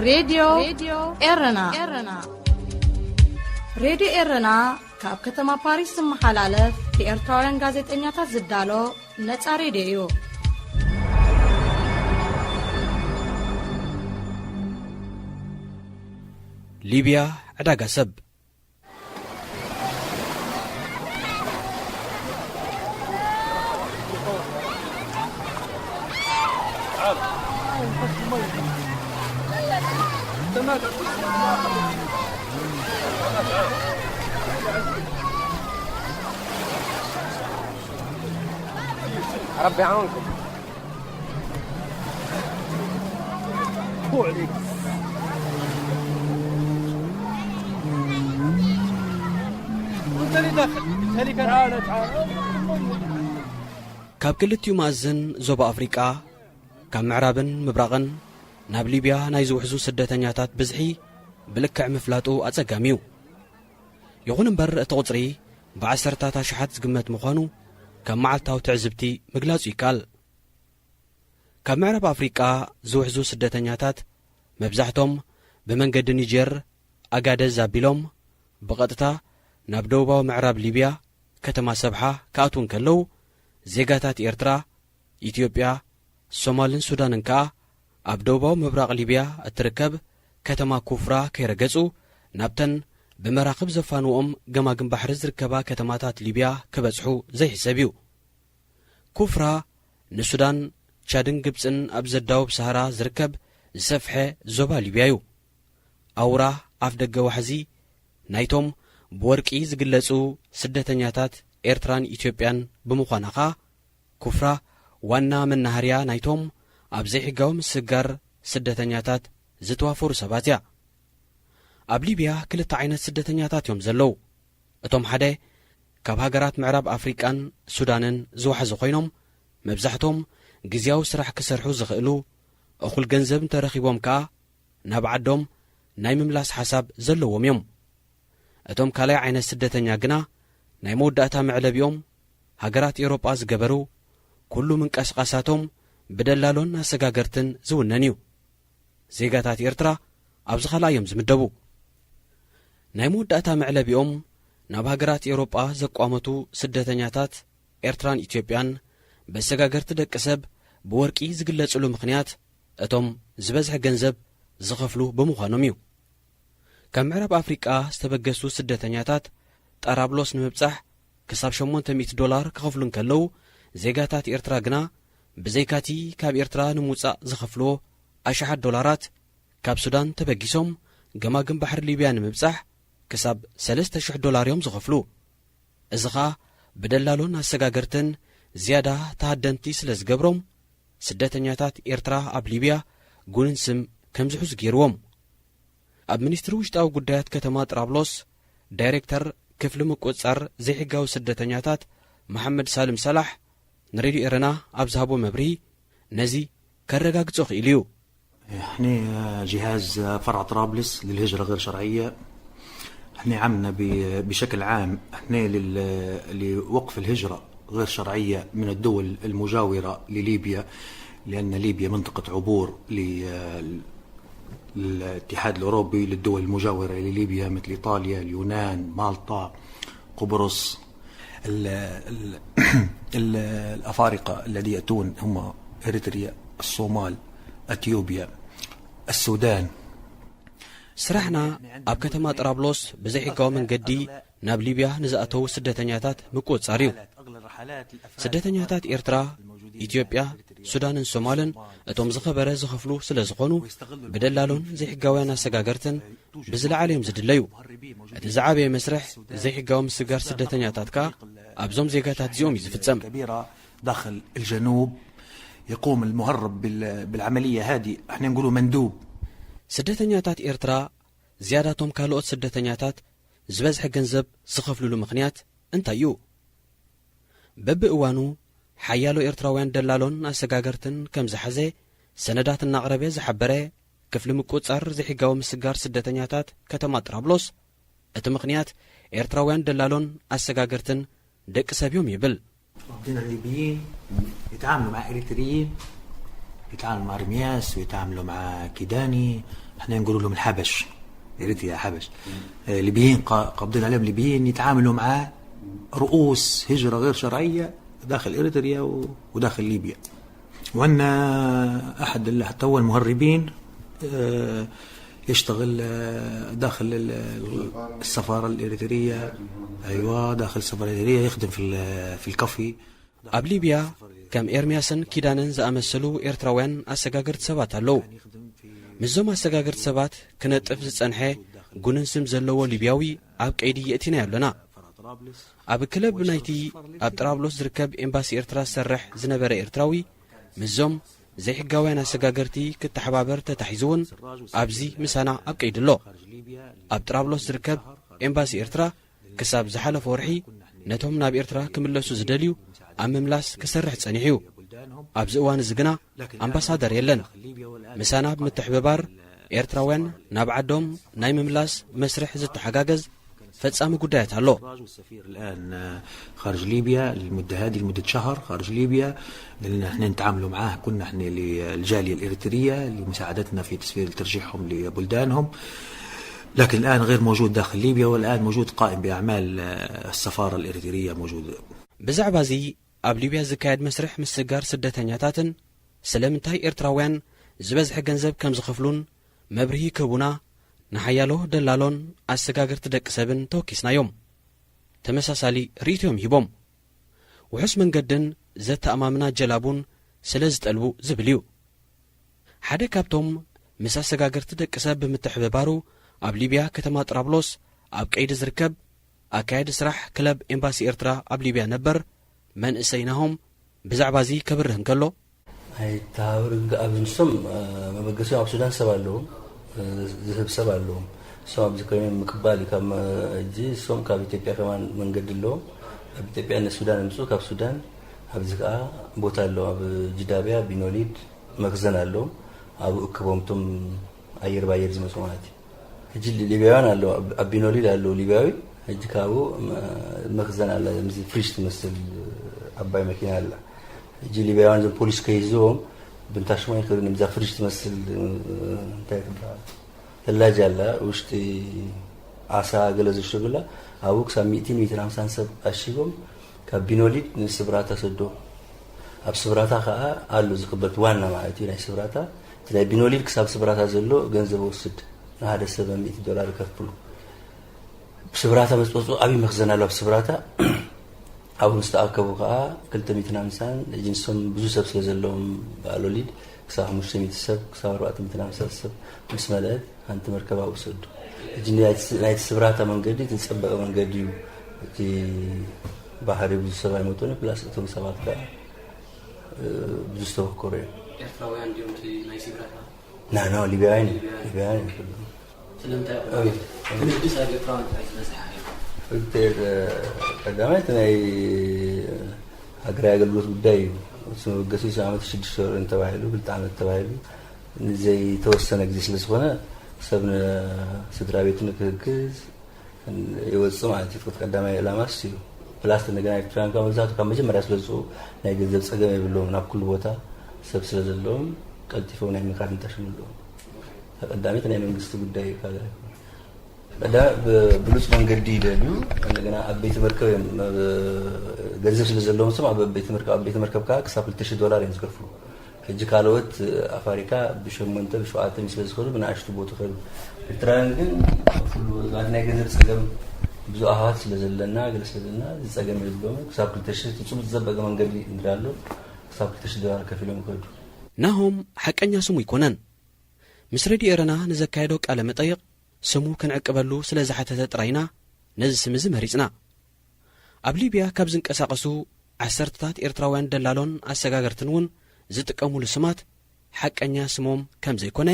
ሬድዮ ኤረና። ሬድዮ ኤረና ካብ ከተማ ፓሪስ ዝመሓላለፍ ብኤርትራውያን ጋዜጠኛታት ዝዳሎ ነጻ ሬድዮ እዩ። ሊብያ ዕዳጋ ሰብ። ربي يعاونكم. ካብ ክልቲኡ መኣዝን ዞባ ኣፍሪቃ፣ ካብ ምዕራብን ምብራቕን ናብ ሊብያ ናይ ዝውሕዙ ስደተኛታት ብዝሒ ብልክዕ ምፍላጡ ኣጸጋሚ እዩ። ይኹን እምበር፣ እቲ ቁጽሪ ብዓሰርታት ኣሽሓት ዝግመት ምዃኑ ካብ መዓልታዊ ትዕዝብቲ ምግላጹ ይከኣል። ካብ ምዕራብ ኣፍሪቃ ዝውሕዙ ስደተኛታት መብዛሕቶም ብመንገዲ ኒጀር ኣጋደዝ ኣቢሎም ብቐጥታ ናብ ደቡባዊ ምዕራብ ሊብያ ከተማ ሰብሓ ክኣትዉ እንከለዉ፣ ዜጋታት ኤርትራ፣ ኢትዮጵያ፣ ሶማልን ሱዳንን ከኣ ኣብ ደቡባዊ ምብራቕ ሊብያ እትርከብ ከተማ ኩፍራ ከይረገጹ ናብተን ብመራኽብ ዘፋንዎም ገማግም ባሕሪ ዝርከባ ከተማታት ሊብያ ክበጽሑ ዘይሕሰብ እዩ። ኩፍራ ንሱዳን፣ ቻድን ግብጽን ኣብ ዘዳውብ ሰሃራ ዝርከብ ዝሰፍሐ ዞባ ሊብያ እዩ። ኣውራ ኣፍደገ ዋሕዚ ናይቶም ብወርቂ ዝግለጹ ስደተኛታት ኤርትራን ኢትዮጵያን ብምዃና ኸኣ፣ ኩፍራ ዋና መናሃርያ ናይቶም ኣብ ዘይሕጋዊ ምስግጋር ስደተኛታት ዝተዋፈሩ ሰባት እያ። ኣብ ሊብያ ክልተ ዓይነት ስደተኛታት እዮም ዘለዉ። እቶም ሓደ ካብ ሃገራት ምዕራብ ኣፍሪቃን ሱዳንን ዝወሓዙ ኮይኖም፣ መብዛሕቶም ግዝያዊ ስራሕ ክሰርሑ ዝኽእሉ፣ እኹል ገንዘብ እንተረኺቦም ከኣ ናብ ዓዶም ናይ ምምላስ ሓሳብ ዘለዎም እዮም። እቶም ካልኣይ ዓይነት ስደተኛ ግና ናይ መወዳእታ መዕለቢኦም ሃገራት ኤውሮጳ ዝገበሩ፣ ኩሉ ምንቅስቓሳቶም ብደላሎን ኣሰጋገርትን ዝውነን እዩ። ዜጋታት ኤርትራ ኣብዚ ካልኣይ እዮም ዝምደቡ። ናይ መወዳእታ መዕለቢኦም ናብ ሃገራት ኤውሮጳ ዘቋመቱ ስደተኛታት ኤርትራን ኢትዮጵያን በሰጋገርቲ ደቂ ሰብ ብወርቂ ዝግለጽሉ ምኽንያት እቶም ዝበዝሐ ገንዘብ ዝኸፍሉ ብምዃኖም እዩ። ካብ ምዕራብ ኣፍሪቃ ዝተበገሱ ስደተኛታት ጣራብሎስ ንምብጻሕ ክሳብ ሸሞንተ ሚእቲ ዶላር ክኸፍሉ እንከለዉ፣ ዜጋታት ኤርትራ ግና ብዘይካቲ ካብ ኤርትራ ንምውጻእ ዝኸፍልዎ ኣሽሓት ዶላራት፣ ካብ ሱዳን ተበጊሶም ገማግም ባሕሪ ሊብያ ንምብጻሕ ክሳብ ሰለስተ ሽሕ ዶላር እዮም ዝኸፍሉ። እዚ ኸኣ ብደላሎን ኣሰጋገርትን ዝያዳ ተሃደንቲ ስለ ዝገብሮም፣ ስደተኛታት ኤርትራ ኣብ ሊብያ ጉንን ስም ከም ዝሕዙ ገይርዎም። ኣብ ሚኒስትሪ ውሽጣዊ ጉዳያት ከተማ ጥራብሎስ ዳይሬክተር ክፍሊ ምቁጽጻር ዘይሕጋዊ ስደተኛታት መሓመድ ሳልም ሰላሕ ንሬድዮ ኤረና ኣብ ዝሃቦ መብርሂ፣ ነዚ ከረጋግጾ ክኢሉ እዩ። احنا جهاز فرع طرابلس للهجرة غير شرعية، احنا عمنا ب- بشكل عام احنا لل- لوقف الهجرة غير شرعية من الدول المجاورة لليبيا، لأن ليبيا منطقة عبور ل- الاتحاد الأوروبي للدول المجاورة لليبيا مثل إيطاليا، اليونان، مالطا، قبرص. ال- ال- ال- الأفارقة الذي يأتون هم إريتريا، الصومال، أثيوبيا، السودان. ስራሕና ኣብ ከተማ ጥራብሎስ ብዘይሕጋዊ መንገዲ ናብ ሊብያ ንዝኣተዉ ስደተኛታት ምቁጽጻር እዩ። ስደተኛታት ኤርትራ፣ ኢትዮጵያ፣ ሱዳንን ሶማልን እቶም ዝኸበረ ዝኸፍሉ ስለ ዝኾኑ፣ ብደላሎን ዘይሕጋውያን ኣሰጋገርትን ብዝለዓለ እዮም ዝድለዩ። እቲ ዝዓበየ መስርሕ ዘይሕጋዊ ምስግጋር ስደተኛታት ከኣ ኣብዞም ዜጋታት እዚኦም እዩ ዝፍጸም። كبيرة داخل الجنوب يقوم المهرب بال- بالعملية هذه، احنا نقولوا مندوب. ስደተኛታት ኤርትራ ዝያዳቶም ካልኦት ስደተኛታት ዝበዝሐ ገንዘብ ዝኸፍልሉ ምኽንያት እንታይ እዩ? በብእዋኑ ሓያሎ ኤርትራውያን ደላሎን ኣሰጋገርትን ከም ዝሓዘ ሰነዳት እናቕረበ ዝሓበረ ክፍሊ ምቁጽጻር ዘይሕጋዊ ምስጋር ስደተኛታት ከተማ ጥራብሎስ፣ እቲ ምኽንያት ኤርትራውያን ደላሎን ኣሰጋገርትን ደቂ ሰብ እዮም ይብል። عندنا الليبيين يتعاملوا مع إريتريين يتعاملوا مع رمياس ويتعاملوا مع كيداني، احنا نقول لهم الحبش، إريتريا حبش. آه، ليبيين قا-، قابضين عليهم ليبيين، يتعاملوا مع رؤوس هجرة غير شرعية داخل إريتريا و-، وداخل ليبيا. وأن أحد ال-، حتى هو المهربين، آه، يشتغل، آه، داخل ال-، ال-، السفارة الإريترية. أيوة، داخل السفارة الإريترية يخدم في ال-، في الكافي. ኣብ ሊብያ ከም ኤርምያስን ኪዳነን ዝኣመሰሉ ኤርትራውያን ኣሰጋገርቲ ሰባት ኣለዉ። ምስዞም ኣሰጋገርቲ ሰባት ክነጥፍ ዝጸንሐ ጉንን ስም ዘለዎ ሊብያዊ ኣብ ቀይዲ የእቲናዮ ኣለና። ኣብ ክለብ ናይቲ ኣብ ጥራብሎስ ዝርከብ ኤምባሲ ኤርትራ ዝሰርሕ ዝነበረ ኤርትራዊ ምስዞም ዘይሕጋውያን ኣሰጋገርቲ ክተሓባበር ተታሒዙ እውን ኣብዚ ምሳና ኣብ ቀይዲ ኣሎ። ኣብ ጥራብሎስ ዝርከብ ኤምባሲ ኤርትራ ክሳብ ዝሓለፈ ወርሒ ነቶም ናብ ኤርትራ ክምለሱ ዝደልዩ ኣብ ምምላስ ክሰርሕ ጸኒሑ እዩ። ኣብዚ እዋን እዚ ግና ኣምባሳደር የለን። ምሳና ብምትሕብባር ኤርትራውያን ናብ ዓዶም ናይ ምምላስ መስርሕ ዝተሓጋገዝ ፈጻሚ ጉዳያት ኣሎ። السفير الآن خارج ليبيا للمدة هذه، لمدة شهر خارج ليبيا، لأن احنا نتعاملوا معاه، كنا احنا للجالية الإريترية لمساعدتنا في تسفير ترجيعهم لبلدانهم. لكن الآن غير موجود داخل ليبيا، والآن موجود قائم بأعمال، آه، السفارة الإريترية موجود. ብዛዕባ እዚ ኣብ ሊብያ ዝካየድ መስርሕ ምስግጋር ስደተኛታትን ስለምንታይ ኤርትራውያን ዝበዝሐ ገንዘብ ከም ዝኸፍሉን መብርሂ ክህቡና ንሓያሎ ደላሎን ኣሰጋገርቲ ደቂ ሰብን ተወኪስናዮም። ተመሳሳሊ ርእይቶዮም ሂቦም። ውሑስ መንገድን ዘተኣማምና ጀላቡን ስለ ዝጠልቡ ዝብል እዩ። ሓደ ካብቶም ምስ ኣሰጋገርቲ ደቂ ሰብ ብምትሕብባሩ ኣብ ሊብያ ከተማ ጥራብሎስ ኣብ ቀይዲ ዝርከብ ኣካያዲ ስራሕ ክለብ ኤምባሲ ኤርትራ ኣብ ሊብያ ነበር መንእሰይ ናሆም ብዛዕባ እዚ ከብርህ እንከሎ፣ ኣይተሃባበርን፣ ግን ኣብ ንሶም፣ እ፣ መበገሲኦም ኣብ ሱዳን ሰብ ኣለዎም፣ እ፣ ዝህብ ሰብ ኣለዎም። ንሶም ኣብዚ ኮይኖም ምቅባል እዩ። ካብ መ-፣ እጂ ንሶም ካብ ኢትዮጵያ ከማን መንገዲ ኣለዎም። ካብ ኢትዮጵያ ንሱዳን ይምፅኡ፣ ካብ ሱዳን ኣብዚ ከዓ ቦታ ኣለዎም። ኣብ ጅዳብያ ቢኖሊድ መክዘን ኣለዎም። ኣብኡ እክቦም እቶም ኣየር ባየር ዝመፁ ማለት እዩ። ሕጂ ሊ-፣ ሊብያውያን ኣለዉ፣ ኣብ፣ ኣብ ቢኖሊድ ኣለዉ ሊብያዊ። ሕጂ ካብኡ መ-፣ መኽዘን ኣላ፣ ከምዚ ፍሪጅ ትመስል ዓባይ መኪና ኣላ። ሕጂ ሊብያውያን እዞም ፖሊስ ከይዝዎም ብንታሽሞ ኣይክእሉን እዮም። እዛ ፍሪጅ ትመስል፣ እንታይ ትበሃል? ተላጅ ኣላ፣ ውሽጢ ዓሳ ገለ ዝሽጉላ፣ ኣብኡ ክሳብ ሚእትን ሚእትን ሃምሳን ሰብ ኣሺጎም ካብ ቢኖሊድ ንስብራታ ሰዶ። ኣብ ስብራታ ከኣ ኣሎ ዝኽበር፣ ዋና ማለት እዩ ናይ ስብራታ። እቲ ናይ ቢኖሊድ ክሳብ ስብራታ ዘሎ ገንዘብ ወስድ፣ ንሓደ ሰብ ሚእቲ ዶላር ይከፍሉ። ብስብራታ መጽወጹ ዓብዪ መኽዘን ኣሎ ኣብ ስብራታ። ኣብኡ ምስ ተኣከቡ ከኣ ክልተ ሚእትን ሃምሳን፣ ሕጂ ንሶም ብዙሕ ሰብ ስለ ዘለዎም፣ ብኣሎሊድ ክሳብ ሓሙሽተ ሚእቲ ሰብ፣ ክሳብ ኣርባዕተ ሚእትን ሃምሳን ሰብ ምስ መለአት፣ ሓንቲ መርከብ ኣብኡ ሰዱ። ሕጂ ናይቲ፣ ናይቲ ስብራታ መንገዲ እቲ ዝጸበቐ መንገዲ እዩ። እቲ ባሕሪ ብዙሕ ሰብ ኣይመጡን፣ ፕላስ እቶም ሰባት ከኣ፣ እ፣ ብዙሕ ዝተበከሩ እዮም። ኤርትራውያን ድዮም እቲ ናይ ስብራታ? ና፣ ኖ፣ ሊብያውያን እዮም። ሊብያውያን። ሊብያውያን እዮም ኩሎም። ስለምንታይ እዮም? ኣቤት። ክንድስ ኣብ ኤርትራውያን ጥራይ ዝበዝሓ እዮም? ፍልጠት፣ እ፣ ቀዳማይ እቲ ናይ ሃገራዊ ኣገልግሎት ጉዳይ እዩ። እቲ መበገሲ ዓመት ሽዱሽተ ወርሒ ተባሂሉ፣ ክልተ ዓመት ተባሂሉ፣ ንዘይተወሰነ ግዜ ስለ ዝኾነ፣ ሰብ ንስድራ ቤቱ ንክህግዝ ይወጽእ ማለት እዩ። እቲ ቀዳማይ ዕላማ እሱ እዩ። ፕላስ እንደገና ኤርትራውያን ካብ መብዛሕትኡ ካብ መጀመርያ ስለ ዝጽኡ ናይ ገንዘብ ጸገም የብለዎም። ናብ ኩሉ ቦታ ሰብ ስለ ዘለዎም ቀልጢፎም ናይ ምኻድ እንታሽሙ ኣለዎም። እታ ቀዳመይቲ ናይ መንግስቲ ጉዳይ እዩ፣ ካልእ ኣይኮነን። ቀዳማይ ብብሉጽ መንገዲ ይደልዩ። እንደገና ኣብ ቤት መርከብ እዮም፣ ኣብ ገንዘብ ስለ ዘለዎም እሶም ኣብ ቤት መርከብ፣ ኣብ ቤት መርከብ ከዓ ክሳብ ክልተ ሽሕ ዶላር እዮም ዝከፍሉ። ሕጂ ካልኦት ኣፋሪካ ብሸሞንተ ብሸውዓተ ሚእቲ ስለ ዝኸዱ ብንኣሽቱ ቦት ይኸዱ። ኤርትራውያን ግን ኩሉ ናይ ገንዘብ ጸገም ብዙሕ ኣሕዋት ስለ ዘለና፣ ገለ ስለ ዘለና፣ እዚ ጸገም የብሎም። ክሳብ ክልተ ሽሕ እቲ ጽቡቅ ዝጸበቀ መንገዲ እንድሪ ኣሎ፣ ክሳብ ክልተ ሽሕ ዶላር ከፊሎም ይኸዱ። ናሆም ሓቀኛ ስሙ ኣይኮነን። ምስ ሬድዮ ኤረና ንዘካየዶ ቃለ መጠይቕ ስሙ ክንዕቅበሉ ስለ ዝሓተተ ጥራይ ኢና ነዚ ስም እዚ መሪጽና። ኣብ ሊብያ ካብ ዝንቀሳቐሱ ዓሰርተታት ኤርትራውያን ደላሎን ኣሰጋገርትን እውን ዝጥቀሙሉ ስማት ሓቀኛ ስሞም ከም ዘይኮነ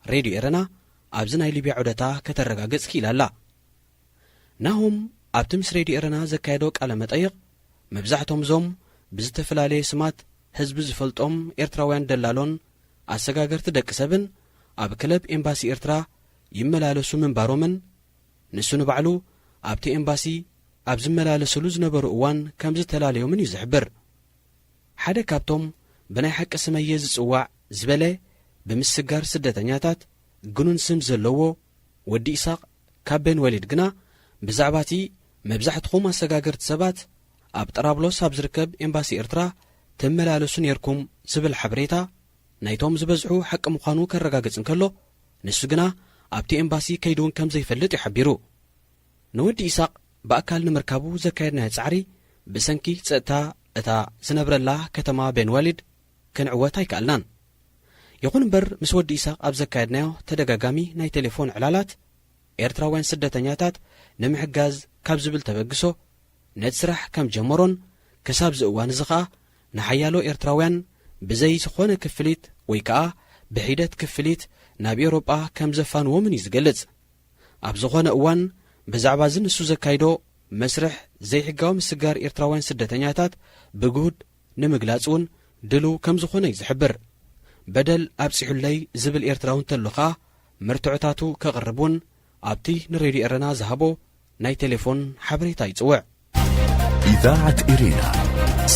ሬድዮ ኤረና ኣብዚ ናይ ሊብያ ዑደታ ከተረጋግጽ ክኢላ ኣላ። ናሆም ኣብቲ ምስ ሬድዮ ኤረና ዘካየዶ ቃለ መጠይቕ፣ መብዛሕቶም እዞም ብዝተፈላለየ ስማት ህዝቢ ዝፈልጦም ኤርትራውያን ደላሎን ኣሰጋገርቲ ደቂ ሰብን ኣብ ክለብ ኤምባሲ ኤርትራ ይመላለሱ ምንባሮምን፣ ንሱ ንባዕሉ ኣብቲ ኤምባሲ ኣብ ዝመላለስሉ ዝነበሩ እዋን ከም ዝተላለዮምን እዩ ዝሕብር። ሓደ ካብቶም ብናይ ሓቂ ስመየ ዝጽዋዕ ዝበለ ብምስጋር ስደተኛታት ግኑን ስም ዘለዎ ወዲ ኢሳቕ ካብ ቤን ወሊድ ግና፣ ብዛዕባ እቲ መብዛሕትኹም ኣሰጋገርቲ ሰባት ኣብ ጠራብሎስ ኣብ ዝርከብ ኤምባሲ ኤርትራ ትመላለሱ ነይርኩም ዝብል ሓበሬታ ናይቶም ዝበዝሑ ሓቂ ምዃኑ ከረጋግጽ እንከሎ፣ ንሱ ግና ኣብቲ ኤምባሲ ከይዱ እውን ከም ዘይፈልጥ እዩ ሓቢሩ። ንወዲ ኢሳቕ ብኣካል ንምርካቡ ዘካየድናዮ ጻዕሪ ብሰንኪ ጸጥታ እታ ዝነብረላ ከተማ ቤን ዋሊድ ክንዕወት ኣይከኣልናን። ይኹን እምበር፣ ምስ ወዲ ኢሳቕ ኣብ ዘካየድናዮ ተደጋጋሚ ናይ ቴሌፎን ዕላላት፣ ኤርትራውያን ስደተኛታት ንምሕጋዝ ካብ ዝብል ተበግሶ ነቲ ስራሕ ከም ጀመሮን፣ ክሳብ እዚ እዋን እዚ ኸኣ ንሓያሎ ኤርትራውያን ብዘይ ዝኾነ ክፍሊት ወይ ከኣ ብሒደት ክፍሊት ናብ ኤውሮጳ ከም ዘፋንዎምን እዩ ዝገልጽ። ኣብ ዝኾነ እዋን ብዛዕባ እዚ ንሱ ዘካይዶ መስርሕ ዘይሕጋዊ ምስጋር ኤርትራውያን ስደተኛታት ብግሁድ ንምግላጽ እውን ድሉው ከም ዝኾነ እዩ ዝሕብር። በደል ኣብጺሑለይ ዝብል ኤርትራዊ እንተሎ ኸኣ፣ መርትዖታቱ ከቕርብ እውን ኣብቲ ንሬድዮ ኤረና ዝሃቦ ናይ ቴሌፎን ሓበሬታ ይጽውዕ። إذاعة إرينا،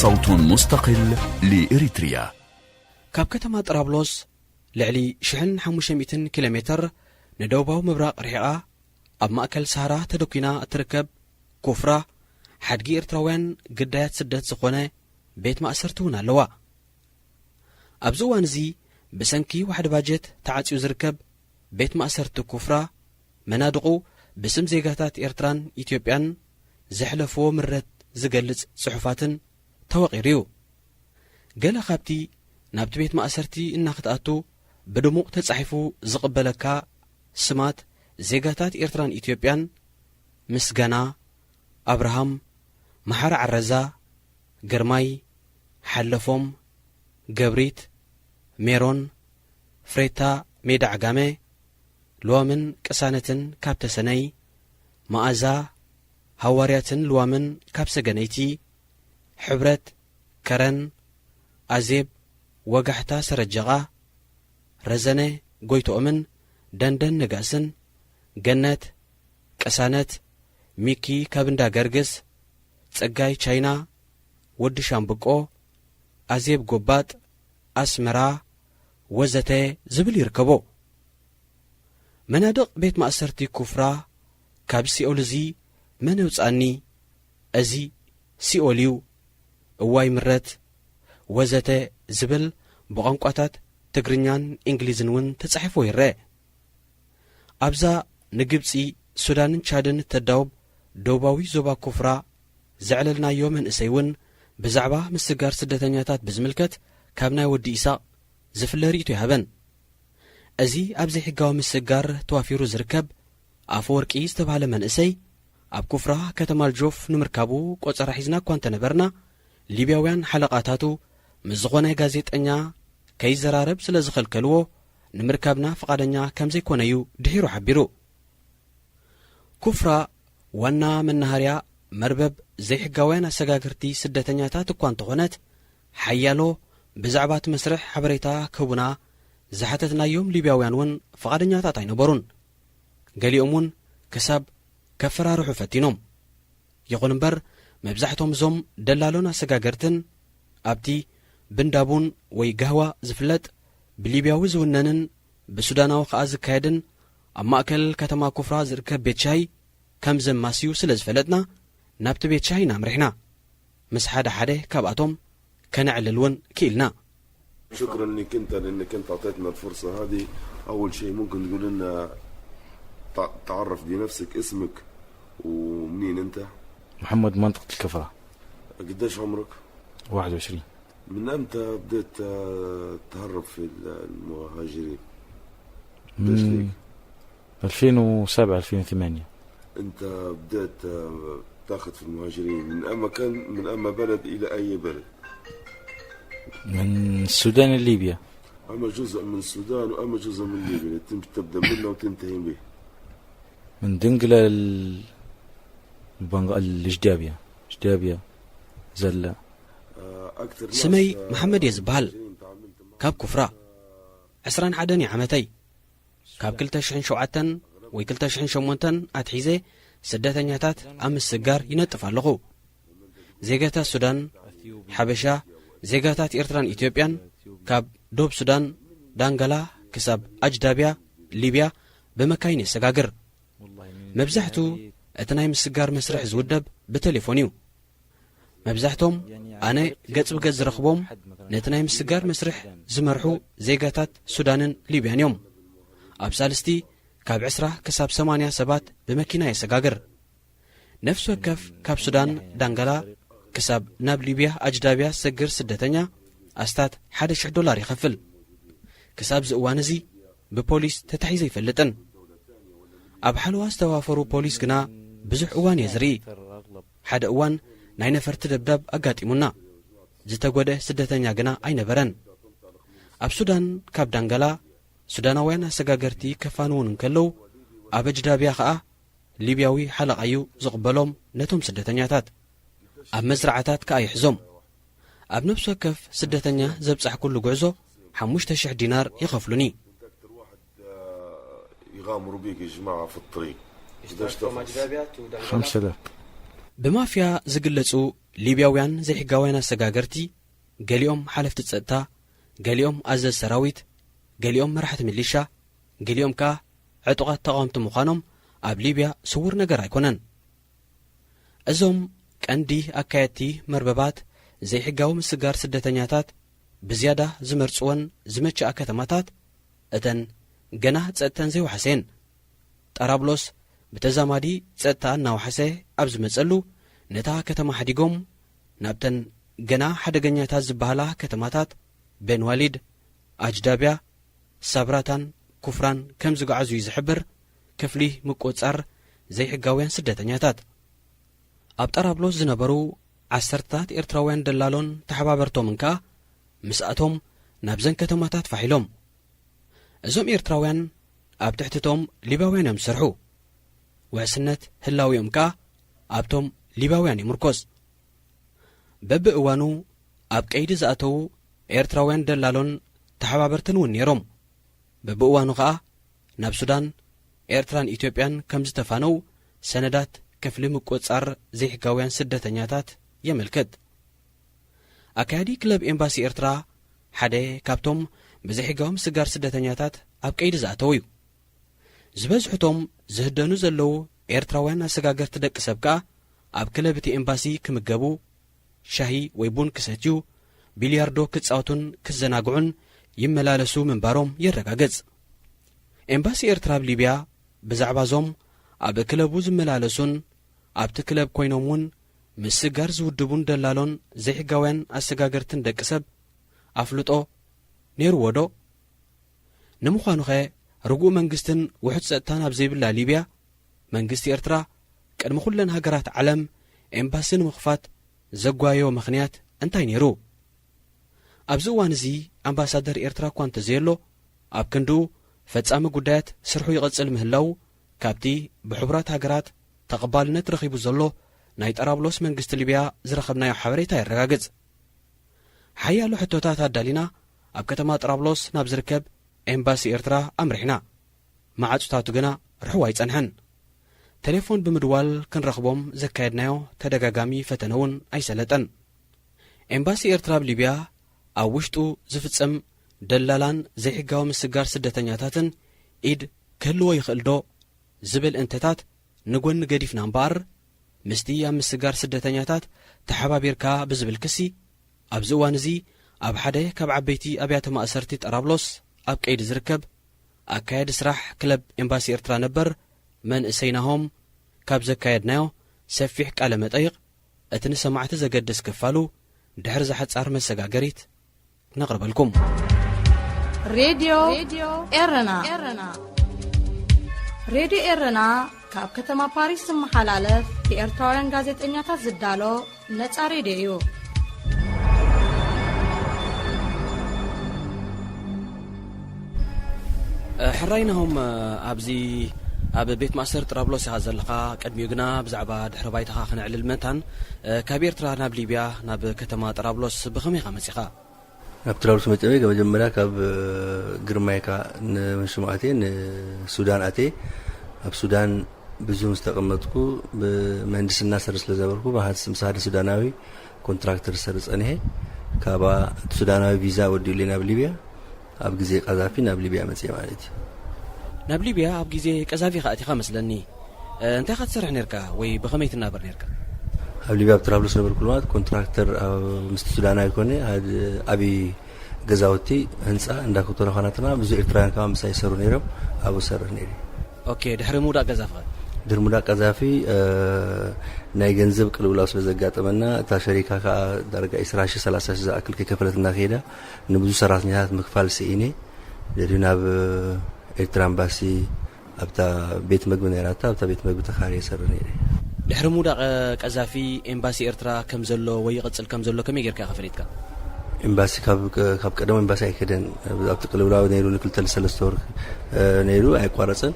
صوت مستقل لإريتريا. ካብ ከተማ ጥራብሎስ ልዕሊ ሽሕን ሓሙሽተ ሚእትን ኪሎ ሜትር ንደቡባዊ ምብራቕ ርሒቓ፣ ኣብ ማእከል ሰሃራ ተደኲና እትርከብ ኩፍራ፣ ሓድጊ ኤርትራውያን ግዳያት ስደት ዝኾነ ቤት ማእሰርቲ እውን ኣለዋ። ኣብዚ እዋን እዚ ብሰንኪ ዋሕዲ ባጀት ተዓጽዩ ዝርከብ ቤት ማእሰርቲ ኩፍራ፣ መናድቑ ብስም ዜጋታት ኤርትራን ኢትዮጵያን ዘሕለፍዎ ምረት ዝገልጽ ጽሑፋትን ተወቒሩ እዩ። ገለ ካብቲ ናብቲ ቤት ማእሰርቲ እናኽትኣቱ ብድሙቕ ተጻሒፉ ዝቕበለካ ስማት ዜጋታት ኤርትራን ኢትዮጵያን፣ ምስጋና፣ ኣብርሃም፣ መሓሪ ዓረዛ፣ ግርማይ፣ ሓለፎም፣ ገብሪት፣ ሜሮን፣ ፍሬታ፣ ሜዳ ዓጋመ፣ ልዋምን ቅሳነትን ካብ ተሰነይ፣ መኣዛ፣ ሃዋርያትን ልዋምን ካብ ሰገነይቲ፣ ሕብረት፣ ከረን፣ ኣዜብ፣ ወጋሕታ፣ ሰረጀቓ፣ ረዘነ፣ ጎይትኦምን ደንደን ነጋስን፣ ገነት፣ ቅሳነት፣ ሚኪ ካብ እንዳ ገርግስ፣ ጸጋይ ቻይና፣ ወዲ ሻምብቆ፣ ኣዜብ ጎባጥ፣ ኣስመራ፣ ወዘተ ዝብል ይርከቦ። መናድቕ ቤት ማእሰርቲ ኩፍራ፣ ካብ ሲኦል እዚ መን የውጽኣኒ? እዚ ሲኦል እዩ፣ እዋይ ምረት፣ ወዘተ ዝብል ብቋንቋታት ትግርኛን እንግሊዝን እውን ተጻሒፉ ይረአ። ኣብዛ ንግብጺ፣ ሱዳንን ቻድን እተዳውብ ደቡባዊ ዞባ ኩፍራ ዘዕለልናዮ መንእሰይ እውን ብዛዕባ ምስጋር ስደተኛታት ብዝምልከት ካብ ናይ ወዲ ኢሳቕ ዝፍለ ርእይቶ ይሃበን። እዚ ኣብ ዘይሕጋዊ ምስጋር ተዋፊሩ ዝርከብ ኣፈወርቂ ዝተባህለ መንእሰይ፣ ኣብ ኩፍራ ከተማ ኣልጆፍ ንምርካቡ ቆጸራ ሒዝና እኳ እንተነበርና፣ ሊብያውያን ሓለቓታቱ ምስ ዝኾነ ጋዜጠኛ ከይዘራረብ ስለ ዝኸልከልዎ፣ ንምርካብና ፍቓደኛ ከም ዘይኮነ እዩ ድሒሩ ሓቢሩ። ኩፍራ ዋና መናሃርያ መርበብ ዘይሕጋውያን ኣሰጋገርቲ ስደተኛታት እኳ እንተኾነት፣ ሓያሎ ብዛዕባ እቲ መስርሕ ሓበሬታ ክህቡና ዝሓተትናዮም ሊብያውያን እውን ፍቓደኛታት ኣይነበሩን። ገሊኦም እውን ክሳብ ከፈራርሑ ፈቲኖም። ይኹን እምበር፣ መብዛሕቶም እዞም ደላሎን ኣሰጋገርትን ኣብቲ ብንዳቡን ወይ ጋህዋ ዝፍለጥ ብሊብያዊ ዝውነንን ብሱዳናዊ ከኣ ዝካየድን ኣብ ማእከል ከተማ ኩፍራ ዝርከብ ቤት ሻሂ ከም ዘማስዩ ስለ ዝፈለጥና፣ ናብቲ ቤት ሻሂ ኢና ኣምሪሕና። ምስ ሓደ ሓደ ካብኣቶም ከነዕልል እውን ክኢልና። شكرا لك انت لانك انت اعطيتنا الفرصه هذه. اول شيء ممكن تقول لنا، تع- تعرف بنفسك، اسمك ومنين انت؟ محمد، منطقة الكفرة. قديش عمرك؟ واحد وعشرين. من امتى بديت آه، تهرب في ال- المهاجرين؟ قديش من ليك؟ ألفين وسبعة، ألفين وثمانية. انت بديت آه، تاخذ في المهاجرين من اما كان، من اما بلد الى اي بلد؟ من السودان لليبيا. اما جزء من السودان واما جزء من ليبيا اللي تم- تبدا منه وتنتهي به؟ من دنقلة ال- البنغ- الجدابية. جدابية، زلة. آه، اكثر ስመይ ناس، آه، መሓመድ እየ ዝበሃል። مهاجرين تعاملت معهم؟ ካብ ኩፍራ ዕስራን ሓደን እየ ዓመተይ። ካብ ክልተ ሽሕን ሸውዓተን ወይ ክልተ ሽሕን ሸሞንተን ኣትሒዘ ስደተኛታት ኣብ ምስጋር ይነጥፍ ኣለኹ። ዜጋታት ሱዳን፣ ሓበሻ፣ ዜጋታት ኤርትራን ኢትዮጵያን ካብ ዶብ ሱዳን ዳንጋላ ክሳብ ኣጅዳብያ ሊብያ ብመካይን የሰጋግር። መብዛሕቱ እቲ ናይ ምስጋር መስርሕ ዝውደብ ብቴሌፎን እዩ። መብዛሕቶም ኣነ ገጽ ብገጽ ዝረኽቦም ነቲ ናይ ምስጋር መስርሕ ዝመርሑ ዜጋታት ሱዳንን ሊብያን እዮም። ኣብ ሳልስቲ ካብ ዕስራ ክሳብ ሰማንያ ሰባት ብመኪና የሰጋግር። ነፍሲ ወከፍ ካብ ሱዳን ዳንጋላ ክሳብ ናብ ሊብያ ኣጅዳብያ ዝሰግር ስደተኛ ኣስታት ሓደ ሽሕ ዶላር ይኸፍል። ክሳብ እዚ እዋን እዚ ብፖሊስ ተታሒዘ ኣይፈልጥን። ኣብ ሓለዋ ዝተዋፈሩ ፖሊስ ግና ብዙሕ እዋን እየ ዝርኢ። ሓደ እዋን ናይ ነፈርቲ ደብዳብ ኣጋጢሙና። ዝተጎድአ ስደተኛ ግና ኣይነበረን። ኣብ ሱዳን ካብ ዳንጋላ ሱዳናውያን ኣሰጋገርቲ ከፋንውን እንከለዉ፣ ኣብ ኣጅዳብያ ኸኣ ሊብያዊ ሓለቓ እዩ ዝቕበሎም ነቶም ስደተኛታት። ኣብ መዝረዓታት ከኣ ይሕዞም። ኣብ ነፍሲ ወከፍ ስደተኛ ዘብጻሕ ኩሉ ጉዕዞ ሓሙሽተ ሽሕ ዲናር ይኸፍሉኒ። يغامروا بيك يا جماعة في الطريق. خمسة آلاف. ብማፍያ ዝግለጹ ሊብያውያን ዘይሕጋውያን ኣሰጋገርቲ፣ ገሊኦም ሓለፍቲ ጸጥታ፣ ገሊኦም ኣዘዝ ሰራዊት፣ ገሊኦም መራሕቲ ሚሊሻ፣ ገሊኦም ከኣ ዕጡቓት ተቓወምቲ ምዃኖም ኣብ ሊብያ ስዉር ነገር ኣይኮነን። እዞም ቀንዲ ኣካየድቲ መርበባት ዘይሕጋዊ ምስጋር ስደተኛታት ብዝያዳ ዝመርጽወን ዝመችኣ ከተማታት እተን ገና ጸጥተን ዘይወሓሰ እየን። ጠራብሎስ ብተዛማዲ ጸጥታ እናወሓሰ ኣብ ዝመጸሉ፣ ነታ ከተማ ሓዲጎም ናብተን ገና ሓደገኛታት ዝበሃላ ከተማታት ቤንዋሊድ፣ ኣጅዳብያ፣ ሳብራታን ኩፍራን ከም ዝገዓዙ እዩ ዝሕብር ክፍሊ ምቁጽጻር ዘይሕጋውያን ስደተኛታት። ኣብ ጠራብሎስ ዝነበሩ ዓሰርታት ኤርትራውያን ደላሎን ተሓባበርቶምን ከኣ ምስኣቶም ናብዘን ከተማታት ፋሕ ኢሎም። እዞም ኤርትራውያን ኣብ ትሕቲ እቶም ሊባውያን እዮም ዝሰርሑ። ውሕስነት ህላዊኦም ከኣ ኣብቶም ሊባውያን ይምርኮስ። በብእዋኑ ኣብ ቀይዲ ዝኣተዉ ኤርትራውያን ደላሎን ተሓባበርትን እውን ነይሮም። በብእዋኑ ከኣ ናብ ሱዳን፣ ኤርትራን ኢትዮጵያን ከም ዝተፋነው ሰነዳት ክፍሊ ምቁጽጻር ዘይሕጋውያን ስደተኛታት የመልክት። ኣካያዲ ክለብ ኤምባሲ ኤርትራ ሓደ ካብቶም ብዘይሕጋዊ ምስጋር ስደተኛታት ኣብ ቀይዲ ዝኣተዉ እዩ። ዝበዝሕቶም ዝህደኑ ዘለዉ ኤርትራውያን ኣሰጋገርቲ ደቂ ሰብ ከኣ ኣብ ክለብ እቲ ኤምባሲ ክምገቡ፣ ሻሂ ወይ ቡን ክሰትዩ፣ ቢልያርዶ ክጻወቱን ክዘናግዑን ይመላለሱ ምንባሮም የረጋግጽ። ኤምባሲ ኤርትራ ኣብ ሊብያ ብዛዕባ እዞም ኣብ ክለቡ ዝመላለሱን ኣብቲ ክለብ ኮይኖም እውን ምስጋር ዝውድቡን ደላሎን ዘይሕጋውያን ኣሰጋገርትን ደቂ ሰብ ኣፍልጦ ነይርዎ ዶ? ንምዃኑኸ ርጉእ መንግስትን ውሑድ ጸጥታን ኣብ ዘይብላ ሊብያ መንግስቲ ኤርትራ ቅድሚ ኩለን ሃገራት ዓለም ኤምባሲ ንምኽፋት ዘጓየዮ ምኽንያት እንታይ ነይሩ? ኣብዚ እዋን እዚ ኣምባሳደር ኤርትራ እኳ እንተዘየሎ፣ ኣብ ክንድኡ ፈጻሚ ጉዳያት ስርሑ ይቕጽል ምህላዉ ካብቲ ብሕቡራት ሃገራት ተቐባልነት ረኺቡ ዘሎ ናይ ጠራብሎስ መንግስቲ ሊብያ ዝረኸብናዮ ሓበሬታ የረጋግጽ። ሓያሎ ሕቶታት ኣዳሊና ኣብ ከተማ ጠራብሎስ ናብ ዝርከብ ኤምባሲ ኤርትራ ኣምሪሕና። ማዕጾታቱ ግና ርሑው ኣይጸንሐን። ቴሌፎን ብምድዋል ክንረኽቦም ዘካየድናዮ ተደጋጋሚ ፈተነ እውን ኣይሰለጠን። ኤምባሲ ኤርትራ ኣብ ሊብያ ኣብ ውሽጡ ዝፍጸም ደላላን ዘይሕጋዊ ምስጋር ስደተኛታትን ኢድ ክህልዎ ይኽእል ዶ ዝብል እንተታት ንጎኒ ገዲፍና እምበኣር፣ ምስቲ ኣብ ምስጋር ስደተኛታት ተሓባቢርካ ብዝብል ክሲ፣ ኣብዚ እዋን እዚ ኣብ ሓደ ካብ ዓበይቲ ኣብያተ ማእሰርቲ ጠራብሎስ ኣብ ቀይዲ ዝርከብ ኣካያዲ ስራሕ ክለብ ኤምባሲ ኤርትራ ነበር መንእሰይ ናሆም ካብ ዘካየድናዮ ሰፊሕ ቃለ መጠይቕ እቲ ንሰማዕቲ ዘገድስ ክፋሉ ድሕሪ እዛ ሓጻር መሰጋገሪት ነቕርበልኩም። ሬድዮ ኤረና። ሬድዮ ኤረና ካብ ከተማ ፓሪስ ዝመሓላለፍ ብኤርትራውያን ጋዜጠኛታት ዝዳሎ ነጻ ሬድዮ እዩ። ሕራይ ናሆም፣ ኣብዚ ኣብ ቤት ማእሰር ጥራብሎስ ኢኻ ዘለኻ። ቅድሚኡ ግና ብዛዕባ ድሕሪ ባይታኻ ክነዕልል መታን፣ ካብ ኤርትራ ናብ ሊብያ ናብ ከተማ ጥራብሎስ ብኸመይ ኢኻ መጺኻ? ናብ ጥራብሎስ መጺኤ መጀመርያ ካብ ግርማይካ ንመሽሙ ኣትየ ንሱዳን ኣትየ። ኣብ ሱዳን ብዙ ምስ ተቐመጥኩ ብምህንድስና ሰር ስለ ዘበርኩ ብሃንስ ምስ ሓደ ሱዳናዊ ኮንትራክተር ሰር ጸንሔ። ካባ እቲ ሱዳናዊ ቪዛ ወዲኡለይ ናብ ሊብያ። ኣብ ግዜ ቀዛፊ ናብ ሊብያ መጽየ ማለት እዩ። ናብ ሊብያ ኣብ ግዜ ቀዛፊ ከኣቲኻ መስለኒ። እ፣ እንታይ ኢኻ ትሰርሕ ነርካ ወይ ብኸመይ ትናበር ነርካ? ኣብ ሊብያ ኣብ ጥራብሉስ ነበርኩ ማለት ኮንትራክተር ኣብ ምስቲ ሱዳናዊ ኮነ ሓደ ዓቢ ገዛውቲ ህንጻ እንዳ ኮተረ ኳናትና ብዙ ኤርትራውያን ከኣ ምሳይ ይሰሩ ነይሮም። ኣብኡ ሰርሕ ነይሩ። ኦኬ፣ ድሕሪ ምውዳእ ቀዛፊ ኸ? ድርሙዳ ቀዛፊ እ፣ ናይ ገንዘብ ቅልውላው ስለ ዘጋጠመና እታ ሸሪካ ከኣ ዳርጋ ዕስራ ሺሕ ሰላሳ ሺሕ ዝኣክል ከይከፈለትና ከይዳ ንብዙ ሰራሕተኛታት ምክፋል ስኢነ። ድሕሪኡ ናብ ኤርትራ ኤምባሲ ኣብታ ቤት መግቢ ነይራታ ኣብታ ቤት መግቢ ተኻርየ ይሰርሕ ነይረ። ድሕሪ ምውዳቕ ቀዛፊ ኤምባሲ ኤርትራ ከም ዘሎ ወይ ይቕጽል ከም ዘሎ ከመይ ጌርካ ኢኻ ፈሊጥካ? ኤምባሲ ካብ ካብ ቀደሙ ኤምባሲ ኣይከደን። ኣብቲ ቅልውላው ነይሩ ንክልተ ሰለስተ ወር እ፣ ነይሩ ኣየቋረጸን።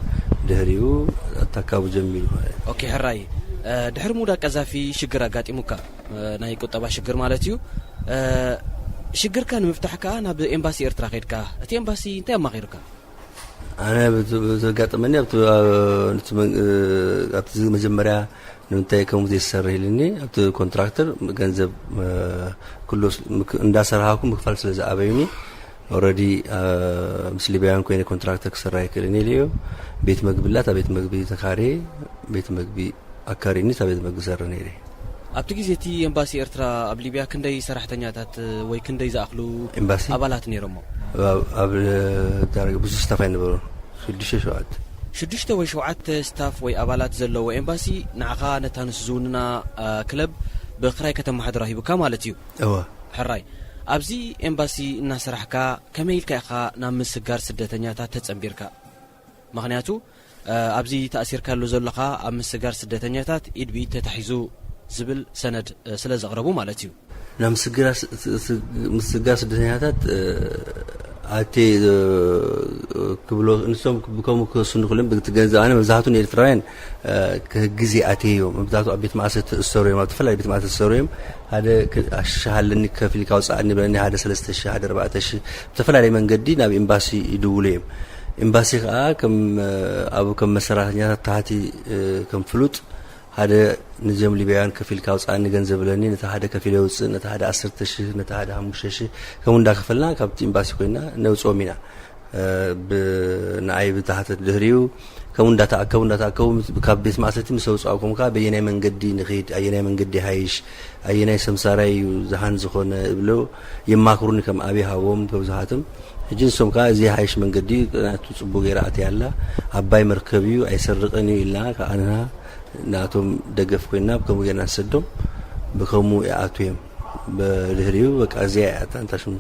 ድሕሪኡ ኣታካቡ ጀሚሩ ማለት እዩ። ኦኬ ሕራይ፣ እ፣ ድሕሪ ምውዳቕ ቀዛፊ ሽግር ኣጋጢሙካ፣ እ፣ ናይ ቁጠባ ሽግር ማለት እዩ። እ፣ ሽግርካ ንምፍታሕ ከኣ ናብ ኤምባሲ ኤርትራ ከድካ። እቲ ኤምባሲ እንታይ ኣማኺሩካ? ኣነ ብዘጋጠመኒ ኣብቲ ኣብቲ መጀመርያ ንምንታይ ከምኡ ዘይሰርሕ ኢልኒ ኣብቲ ኮንትራክተር ገንዘብ እንዳሰርሃኩ ምክፋል ስለ ዝኣበዩኒ ኦረዲ ምስ ሊብያውያን ኮይነ ኮንትራክተር ክሰራ ይክእልን ኢለ እዮ። ቤት መግቢ ላታ ቤት መግቢ ተካርየ ቤት መግቢ ኣካሪኒ እታ ቤት መግቢ ዝሰርሕ ነይረ። ኣብቲ ግዜ እቲ ኤምባሲ ኤርትራ ኣብ ሊብያ ክንደይ ሰራሕተኛታት ወይ ክንደይ ዝኣኽሉ ኤምባሲ ኣባላት ነይሮሞ? ኣብ ኣብ ዳርጋ ብዙሕ ስታፍ ኣይነበሮን። ሽዱሽተ ሸውዓተ ሽዱሽተ ወይ ሸውዓተ ስታፍ ወይ ኣባላት ዘለዎ ኤምባሲ ንዓኻ ነታ ንሱ ዝውንና ክለብ ብክራይ ከተመሓድራ ሂቡካ ማለት እዩ። እወ። ሕራይ፣ ኣብዚ ኤምባሲ እናሰራሕካ ከመይ ኢልካ ኢኻ ናብ ምስጋር ስደተኛታት ተጸንቢርካ? ምኽንያቱ ኣብዚ ተኣሲርካሉ ዘለኻ ኣብ ምስጋር ስደተኛታት ኢድ ብኢድ ተታሒዙ ዝብል ሰነድ ስለ ዘቕረቡ ማለት እዩ። ናብ ምስጋር ስደተኛታት ኣቴ ክብሎ ንሶም ብከምኡ ክወስኑ ክልም ብቲ ገንዘብ ኣነ መብዛሕቱ ንኤርትራውያን ክህግዝ ይኣቴ እዮም። መብዛሕቱ ኣብ ቤት ማእሰርቲ እሰሩ እዮም። ኣብ ዝተፈላለዩ ቤት ማእሰርቲ እሰሩ እዮም። ሓደ ኣሽሻ ኣለኒ ከፊል ካውፅኣኒ ብለኒ ሓደ ሰለስተ ሺ ሓደ ኣርባዕተ ሺ ብተፈላለየ መንገዲ ናብ ኤምባሲ ይድውሉ እዮም። ኤምባሲ ከኣ ከም ኣብ ከም መሰራተኛታት ታሕቲ ከም ፍሉጥ ሓደ ንዚኦም ሊብያውያን ከፊልካ ኣውፅኣኒ ገንዘብ ብለኒ ነቲ ሓደ ከፊለ የውፅእ ነቲ ሓደ ዓሰርተ ሽሕ ነቲ ሓደ ሓሙሽተ ሽሕ ከምኡ እንዳከፈልና ካብቲ ኤምባሲ ኮይና ነውፅኦም ኢና። ንኣይ ብታሕቲ ድህሪኡ ከምኡ እንዳተኣከቡ እንዳተኣከቡ ካብ ቤት ማእሰርቲ ምስ ኣውፅኣኩም ከዓ በየናይ መንገዲ ንክድ ኣየናይ መንገዲ ሃይሽ ኣየናይ ሰምሳራይ እዩ ዝሃን ዝኾነ እብሎ የማክሩኒ ከም ኣብይ ሃዎም ከብዝሃትም ሕጂ ንሶም ከዓ እዚ ሓይሽ መንገዲ ናቱ ፅቡቅ ገይራ ኣትያ ኣላ ኣባይ መርከብ እዩ ኣይሰርቅን እዩ ኢልና ከዓ ንና ናቶም ደገፍ ኮይና ብከምኡ ገይርና ንሰዶም ብከምኡ ይኣቱ እዮም ብድህሪኡ በቃ እዚኣ እያ እታ እንታይ ሽሙ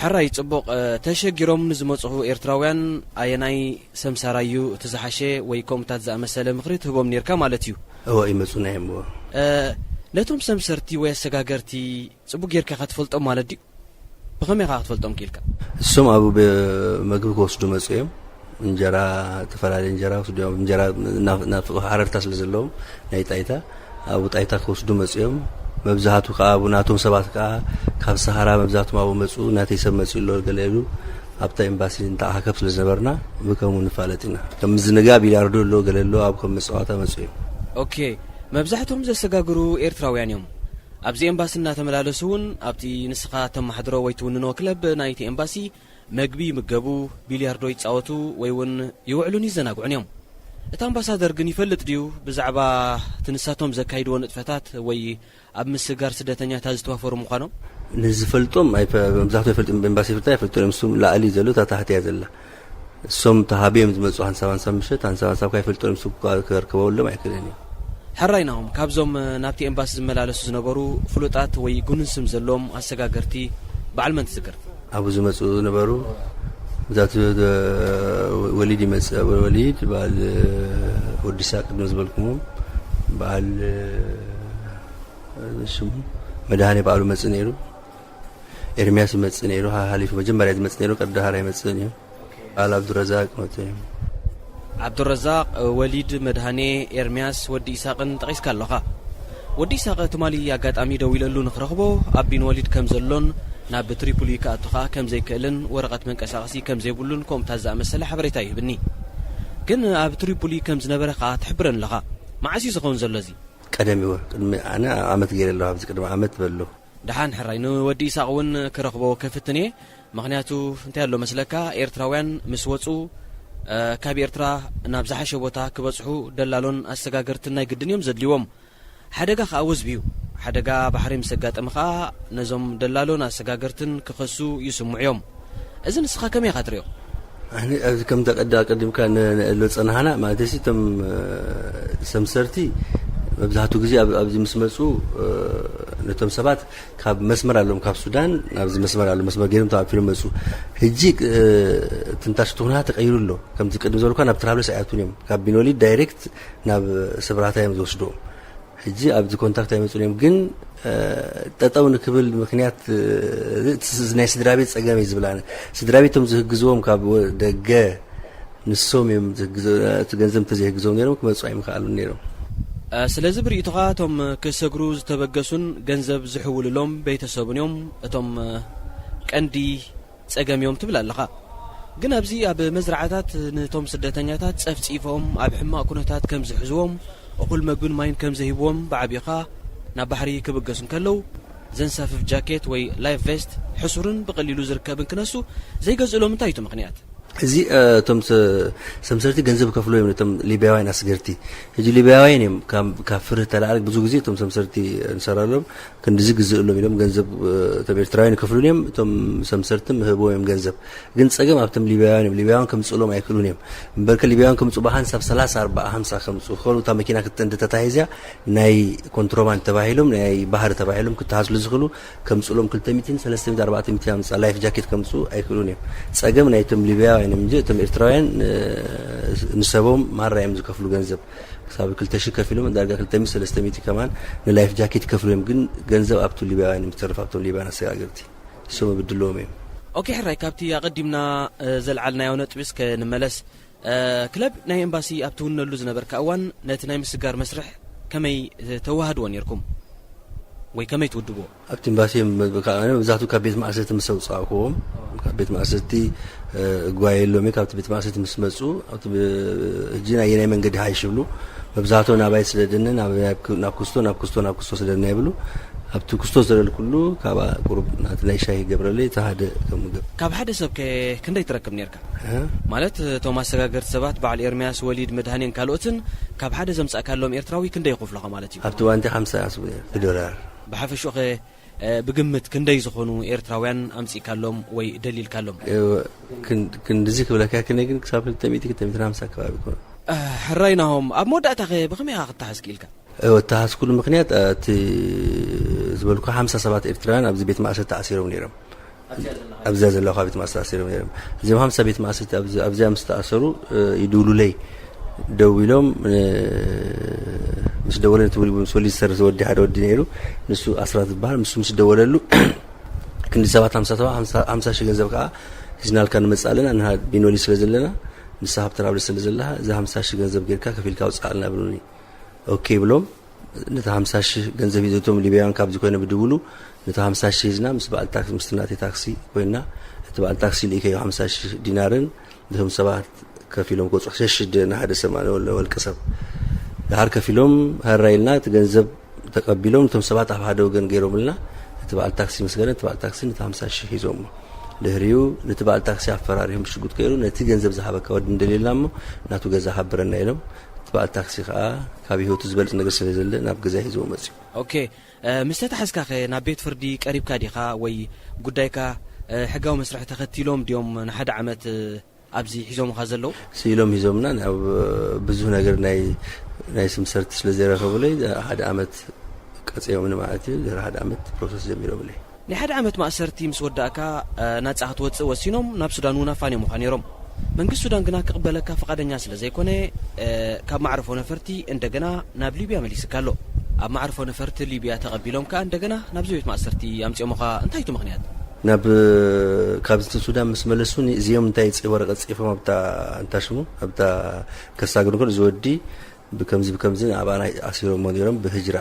ሕራይ ፅቡቕ ተሸጊሮም ንዝመፅኹ ኤርትራውያን ኣየናይ ሰምሳራይ እዩ እቲ ዝሓሸ ወይ ከምኡታት ዝኣመሰለ ምኽሪ ትህቦም ነርካ ማለት እዩ እወ ይመፁና እዮም እወ ነቶም ሰምሰርቲ ወይ ኣሰጋገርቲ ጽቡቅ ጌርካ ኢኻ ትፈልጦም ማለት ድዩ? ብኸመይ ኢኻ ክትፈልጦም ክኢልካ? እሶም ኣብ መግቢ ክወስዱ መጹ እዮም። እንጀራ ተፈላለየ እንጀራ ወስዱ እዮም። እንጀራ ናፍቆ ሓረርታ ስለ ዘለዎም ናይ ጣይታ ኣብኡ ጣይታ ክወስዱ መጹ እዮም። መብዛህቱ ከዓ ኣብኡ ናቶም ሰባት ከዓ ካብ ሰሃራ መብዛህቶም ኣብኡ መጹ ናተይ ሰብ መጹ ኣሎ ገለ ኢሉ ኣብታ ኤምባሲ ንተዓካከብ ስለ ዝነበርና ብከምኡ ንፋለጥ ኢና። ከም ምዝንጋ ቢላርዶ ኣሎ ገለ ኣሎ ኣብ ከም መጻወታ መጹ እዮም። ኦኬ መብዛሕቶም ዘሰጋግሩ ኤርትራውያን እዮም። ኣብዚ ኤምባሲ እናተመላለሱ እውን ኣብቲ ንስኻ ተመሓድሮ ወይ ትውንኖ ክለብ ናይቲ ኤምባሲ መግቢ ይምገቡ፣ ቢልያርዶ ይጻወቱ ወይ እውን ይውዕሉን ይዘናግዑን እዮም። እቲ ኣምባሳደር ግን ይፈልጥ ድዩ ብዛዕባ እቲ ንሳቶም ዘካይድዎ ንጥፈታት ወይ ኣብ ምስጋር ስደተኛታት ዝተዋፈሩ ምዃኖም? ንዝፈልጦም መብዛሕትኡ ይፈልጡ ኤምባሲ ፍርታ ይፈልጡ እዮም። እሱም ላዕሊ ዘሎ እታ ታሕቲ እያ ዘላ። እሶም ተሃብዮም ዝመጹ ሓንሳብ ሓንሳብ ምሸት ሓንሳብ ሓንሳብ ካይፈልጦም ስኳ ክርከበሎም ኣይክእልን እዩ። ሕራይ ናሆም፣ ካብዞም ናብቲ ኤምባሲ ዝመላለሱ ዝነበሩ ፍሉጣት ወይ ግኑን ስም ዘለዎም ኣሰጋገርቲ በዓል መን ትዝክር? ኣብኡ ዝመጹ ዝነበሩ ብዛት ወሊድ ይመጽእ ወሊድ በዓል ወዲሳ ቅድሚ ዝበልኩሞም በዓል ሽሙ መድሃኔ በዓሉ መጽእ ነይሩ። ኤርሚያስ ይመጽእ ነይሩ። ሓሊፉ መጀመርያ ዝመጽእ ነይሩ። ቀዳሃር ኣይመጽእን እዩ። በዓል ኣብዱረዛቅ መጽእ እዩ። ዓብዱረዛቅ፣ ወሊድ፣ መድሃኔ፣ ኤርሚያስ፣ ወዲ ኢሳቅን ጠቒስካ ኣለኻ። ወዲ ኢሳቅ ትማሊ ኣጋጣሚ ደዊለሉ ንኽረኽቦ ኣብ ቢን ወሊድ ከም ዘሎን ናብ ትሪፖሊ ክኣቱ ከኣ ከም ዘይክእልን ወረቐት መንቀሳቐሲ ከም ዘይብሉን ከምኡታት ዝኣመሰለ ሓበሬታ ይህብኒ። ግን ኣብ ትሪፖሊ ከም ዝነበረ ከኣ ትሕብረኒ ኣለኻ። መዓስ እዩ ዝኸውን ዘሎ እዚ? ቀደም እዩ። ቅድሚ ኣነ ዓመት ገይረ ኣለኹ። ኣብዚ ቅድሚ ዓመት በሉ። ደሓን ሕራይ ንወዲ ኢሳቕ እውን ክረኽቦ ክፍትን እየ። ምኽንያቱ እንታይ ኣሎ መስለካ? ኤርትራውያን ምስ ወጹ፣ እ፣ ካብ ኤርትራ ናብ ዝሓሸ ቦታ ክበጽሑ ደላሎን ኣሰጋገርትን ናይ ግድን እዮም ዘድልይዎም። ሓደጋ ከኣ ወዝቢ እዩ። ሓደጋ ባሕሪ ምስ ኣጋጠመ ከኣ ነዞም ደላሎን ኣሰጋገርትን ክኸሱ ይስምዑ እዮም። እዚ ንስኻ ከመይ ኢኻ ትርእዮ? ኣነ ኣብዚ ከም ተቀዳ ቀዲምካ ነ-፣ ንእሎ ጸናሃና ማለት ሲ እቶም፣ እ፣ ሰምሰርቲ መብዛሕትኡ ግዜ ኣብ-፣ ኣብዚ ምስ መጹ፣ እ፣ ነቶም ሰባት ካብ መስመር ኣለዎም፣ ካብ ሱዳን ናብዚ መስመር ኣሎ፣ መስመር ገይሮም ተኣኪሎም መጹ። ሕጂ፣ እ፣ ትንታሽ ትኹና ተቀይሩ ኣሎ። ከምዚ ቅድም ዝበልኳ ናብ ትራብለስ ኣይኣቱን እዮም። ካብ ቢኖሊ ዳይሬክት ናብ ስብራታ እዮም ዝወስድዎም። ሕጂ ኣብዚ ኮንታክት ኣይመጹን እዮም። ግን፣ እ፣ ጠጠው ንክብል ምኽንያት፣ እ፣ እዚ ናይ ስድራ ቤት ጸገም እዩ ዝብል ኣነ። ስድራ ቤት እቶም ዝህግዝዎም ካብ ወ-፣ ደገ ንሶም እዮም ዝህግዞ-፣ እቲ ገንዘብ እንተዘይህግዞም ነይሮም ክመጹ ኣይምኽኣሉን ነይሮም። እ፣ ስለዚ ብርእይቶኻ እቶም ክሰግሩ ዝተበገሱን ገንዘብ ዝሕውልሎም ቤተሰቡን እዮም እቶም፣ እ፣ ቀንዲ ጸገም እዮም ትብል ኣለኻ። ግን ኣብዚ ኣብ መዝረዓታት ነቶም ስደተኛታት ጸፍጺፎም ኣብ ሕማቕ ኩነታት ከም ዝሕዝዎም፣ እኹል መግብን ማይን ከም ዘይህብዎም፣ ብዓቢኡ ኸኣ ናብ ባሕሪ ክብገሱ እንከለዉ ዘንሳፍፍ ጃኬት ወይ ላይፍ ቬስት ሕሱርን ብቐሊሉ ዝርከብን ክነሱ ዘይገዝእሎም እንታይ እዩ እቲ ምኽንያት? እዚ፣ እ፣ እቶም ሰ-፣ ሰምሰርቲ ገንዘብ ከፍሎ እዮም ነቶም ሊብያውያን ኣስገርቲ። ሕጂ ሊብያውያን እዮም ካብ፣ ካብ ፍርህ ተላዓል ብዙ ግዜ እቶም ሰምሰርቲ እንሰራሎም ክንድዚ ግዝእሎም ኢሎም ገንዘብ፣ እ፣ እቶም ኤርትራውያን ይከፍሉን እዮም፣ እቶም ሰምሰርቲ ምህብዎም እዮም ገንዘብ። ግን ጸገም ኣብቶም ሊብያውያን እዮም። ሊብያውያን ከምጽእሎም ኣይክእሉን እዮም። እምበርከ ሊብያውያን ከምጽኡ ብሓንሳብ ሰላሳ፣ ኣርባዓ፣ ሓምሳ ከምጽኡ ክኸሉ እታ መኪና ክተ-፣ እንድተታሂዝያ ናይ ኮንትሮባንድ ተባሂሎም፣ ናይ ባህሪ ተባሂሎም ክተሃዝሉ ዝኽእሉ ከምጽእሎም ክልተ ሚእትን ሰለስተ ሚእትን ኣርባዕተ ሚእትን ኣምጻ ላይፍ ጃኬት ከምጽኡ ኣይክእሉን እዮም። ጸገም ናይቶም ሊብያውያን እዮም እንጂ እቶም ኤርትራውያን፣ እ፣ ንሰቦም ማራ እዮም ዝከፍሉ ገንዘብ። ክሳብ ክልተ ሽሕ ከፊሎም ዳርጋ ክልተ ሚእቲ ሰለስተ ሚእቲ ከማን ንላይፍ ጃኬት ይከፍሉ እዮም። ግን ገንዘብ ኣብቱ ሊብያውያን እዮም ዝተርፍ፣ ኣብቶም ሊብያውያን ኣሰጋገርቲ። እሶም ብድለዎም እዮም። ኦኬ፣ ሕራይ፣ ካብቲ ኣቐዲምና፣ እ፣ ዘልዓልናዮ ነጥቢ እስከ ንመለስ። እ፣ ክለብ ናይ ኤምባሲ ኣብ ትውነሉ ዝነበርካ እዋን ነቲ ናይ ምስጋር መስርሕ ከመይ፣ እ፣ ተዋህድዎ ነይርኩም? ወይ ከመይ ትውድብዎ? ኣብቲ ኤምባሲ እዮም መ-፣ ከኣ መብዛሕትኡ ካብ ቤት ማእሰርቲ ምስ ኣውጻእክዎም፣ ካብ ቤት ማእሰርቲ፣ እ፣ እጓየሎም እየ። ካብቲ ቤት ማእሰርቲ ምስ መጹ፣ ኣብቲ ብ-፣ ሕጂ ናይ ኣየናይ መንገዲ ሓይሽ ይብሉ። መብዛሕትኦም ናባይ ስደደኒ፣ ናብ፣ ናብ ክ-፣ ናብ ክስቶ፣ ናብ ክስቶ፣ ናብ ክስቶ ስደደና ይብሉ። ኣብቲ ክስቶ ዝደለልኩሉ፣ ካብኣ ቁሩብ ናቲ ናይ ሻሂ ይገብረለይ፣ እቲ ሓደ ከምግብ። ካብ ሓደ ሰብ ከ ክንደይ ትረክብ ነይርካ? እ? ማለት፣ እቶም ኣሰጋገርቲ ሰባት፣ በዓል ኤርምያስ፣ ወሊድ፣ መድሃኔን ካልኦትን፣ ካብ ሓደ ዘምጻእካሎም ኤርትራዊ ክንደይ ይኸፍሉኻ ማለት እዩ? ኣብቲ እዋንቲ ሓምሳ ይኣስቡ ነይሩ፣ ብዶላር። ብሓፈሽኡ ኸ፣ እ፣ ብግምት ክንደይ ዝኾኑ ኤርትራውያን ኣምጺእካሎም ወይ ደሊልካሎም? እ፣ ክን-፣ ክንድዚ ክብለካ ክነ ግን ክሳብ ክልተ ሚእቲ፣ ክልተ ሚእትን ሓምሳ ከባቢ ይኮኑ። እ፣ ሕራይ ናሆም፣ ኣብ መወዳእታ ኸ ብኸመይ ኢኻ ክተሓዝ ክኢልካ? እ፣ እተሓዝኩሉ ምኽንያት፣ እ፣ እቲ ዝበልኩ ሓምሳ ሰባት ኤርትራውያን ኣብዚ ቤት ማእሰርቲ ተኣሲሮም ነይሮም። ኣብዛ ዘለኹ ቤት ማእሰርቲ ተኣሲሮም ነይሮም። እዚኦም ሓምሳ ቤት ማእሰርቲ ኣብዚ፣ ኣብዚኣ ምስ ተኣሰሩ፣ እ፣ ይድውሉለይ። ደዊሎም፣ እ፣ ምስ ደወለ፣ ነቲ ውል-፣ ምስ ወሊድ ዝሰርሕ ወዲ፣ ሓደ ወዲ ነይሩ፣ ንሱ ኣስራት ዝበሃል፣ ንሱ ምስ ደወለሉ፣ ክንዲ ሰባት ሓምሳ ተባ-፣ ሓምሳ፣ ሓምሳ ሽሕ ገንዘብ ከኣ ሒዝናልካ ንመጽእ ኣለና፣ ንሃ-፣ ቢኖሊ ስለ ዘለና፣ ንስኻ ኣብ ተራብለ ስለ ዘለኻ፣ እዚ ሓምሳ ሽሕ ገንዘብ ጌርካ ከፊልካ ኣውጽኣልና ብሉኒ። ኦኬ ብሎም፣ ነቲ ሓምሳ ሽሕ ገንዘብ ሂዞም፣ እቶም ሊብያውያን ካብዚ ኮይኖም ይድውሉ፣ ነቲ ሓምሳ ሽሕ ሒዝና ምስ በዓል ታክሲ፣ ምስቲ ናተይ ታክሲ ኮይና፣ እቲ በዓል ታክሲ ልኢከዮ ሓምሳ ሽሕ ዲናርን ነቶም ሰባት ከፊሎም ክወጹ፣ ሸሽ ደ ንሓደ ሰብ ማለት ወለ-፣ ወልቀ ሰብ። ደሓር ከፊሎም፣ ሃራ ኢልና እቲ ገንዘብ ተቐቢሎም፣ ነቶም ሰባት ኣብ ሓደ ወገን ገይሮምልና፣ እቲ በዓል ታክሲ ምስ ገለ፣ እቲ በዓል ታክሲ ነቲ ሓምሳ ሽሕ ሒዞሞ። ድሕሪኡ ነቲ በዓል ታክሲ ኣፈራሪሆም ብሽጉጥ ገይሩ፣ ነቲ ገንዘብ ዝሃበካ ወዲ እንደሌላ እሞ፣ ናቱ ገዛ ሃብረና ኢሎም፣ እቲ በዓል ታክሲ ከኣ ካብ ህይወቱ ዝበልጽ ነገር ስለ ዘለ፣ ናብ ገዛ ሒዝዎ መጽዩ። ኦኬ፣ እ፣ ምስ ተታሕዝካኸ ናብ ቤት ፍርዲ ቀሪብካ ዲኻ ወይ ጉዳይካ፣ እ፣ ሕጋዊ መስርሕ ተኸቲሎም ድዮም ንሓደ ዓመት፣ እ፣ ኣብዚ ሒዞምኻ ዘለዉ? ስኢሎም ሒዞምና፣ ናብ ብዙህ ነገር ናይ፣ ናይ ስምሰርቲ ስለ ዘይረኸቡለይ፣ ሓደ ዓመት ቀጺዮምኒ ማለት እዩ። ድሕሪ ሓደ ዓመት ፕሮሰስ ጀሚሮምለይ። ናይ ሓደ ዓመት ማእሰርቲ ምስ ወዳእካ፣ እ፣ ናጻ ክትወጽእ ወሲኖም ናብ ሱዳን እውን ኣፋንዮምኻ ነይሮም። መንግስቲ ሱዳን ግና ክቕበለካ ፍቓደኛ ስለ ዘይኮነ፣ እ፣ ካብ መዕርፎ ነፈርቲ እንደገና ናብ ሊብያ መሊስካ ኣሎ። ኣብ መዕርፎ ነፈርቲ ሊብያ ተቐቢሎም ከኣ እንደገና ናብዚ ቤት ማእሰርቲ ኣምጺኦምኻ። እንታይ እቲ ምኽንያት? ናብ፣ ካብ ሱዳን ምስ መለሱኒ፣ እዚኦም እንታይ ጽ-፣ ወረቐት ጽሒፎም ኣብታ፣ እንታይ ሽሙ፣ ኣብታ ከሳግሩ እንከሎ፣ እዚ ወዲ ብከምዚ ብከምዚ ንኣባና ኣሲሮሞ ነይሮም፣ ብህጅራ፣